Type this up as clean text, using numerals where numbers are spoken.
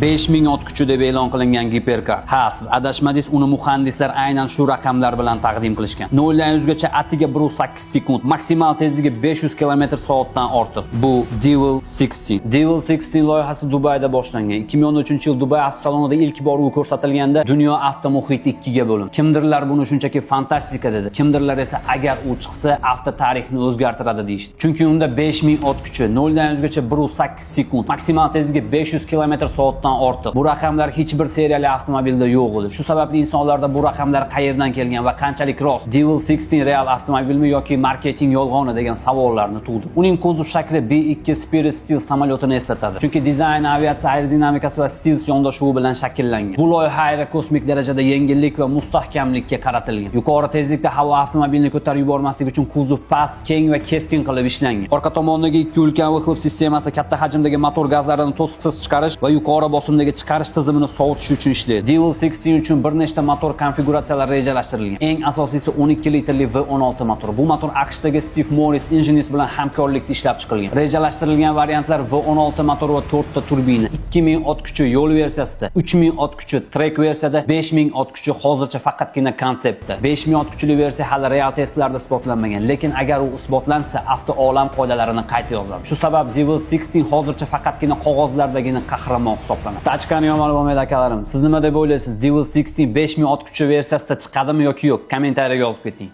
5000 ot kuchi deb e'lon qilingan giperkar. Ha, siz adashmadingiz, uni muhandislar aynan shu raqamlar bilan taqdim qilishgan. 0 dan 100 gacha atiga 1.8 sekund, maksimal tezligi 500 km/soatdan ortiq. Bu Devel 16. Devel 16 loyihasi Dubayda boshlangan. 2013-yil Dubay avtosalonida ilk bor u ko'rsatilganda dunyo avtomuhiti ikkiga bo'lindi. Kimdirlar buni shunchaki fantastika dedi. Kimdirlar esa agar u chiqsa, avto tarixni o'zgartiradi deyishdi. Chunki unda 5000 ot kuchi, 0 dan 100 gacha 1.8 sekund, maksimal tezligi 500 km/soatdan ortiq. Bu raqamlar hech bir seriyali avtomobilda yo'q edi. Shu sababli insonlarda bu raqamlar qayerdan kelgan va qanchalik rost, Devel 16 real avtomobilmi yoki marketing yolg'oni degan savollarni tug'dirdi. Uning kuzov shakli B-2 Spirit stealth samolyotini eslatadi. Chunki dizayn aviatsiya aerodinamikasi va stealth yondashuvi bilan shakllangan. Bu loyiha aerokosmik darajada yengillik va mustahkamlikka qaratilgan. Yuqori tezlikda havo avtomobilni ko'tarib yubormaslik uchun kuzov past, keng va keskin qilib ishlangan. Orqa tomondagi ikki ulkan выхлоп sistemasi katta hajmdagi motor gazlarini to'siqsiz chiqarish va yuqori bosimdagi chiqarish tizimini sovutish uchun ishlaydi. Devel 16 uchun bir nechta motor konfiguratsiyalari rejalashtirilgan. Eng asosiysi 12 litrli V16 motor. Bu motor AQShdagi Steve Morris Engineers bilan hamkorlikda ishlab chiqilgan. Rejalashtirilgan variantlar V16 motor va 4 ta turbina, 2000 ot kuchi yo'l versiyasida, 3000 ot kuchi track versiyada, 5000 ot kuchi hozircha faqatgina konseptda. 5000 ot kuchli versiya hali real testlarda isbotlanmagan, lekin agar u isbotlansa, avto olam qoidalarini qayta yozadi. Shu sabab Devel 16 hozircha faqatgina qog'ozlardagina qahramon hisoblanadi. Tachkani yomon bo'lmaydi, akalarim. Siz nima deb o'ylaysiz? Devel 16 5000 ot kuchi versiyasida chiqadimi yoki yo'q? Kommentariyaga yozib keting.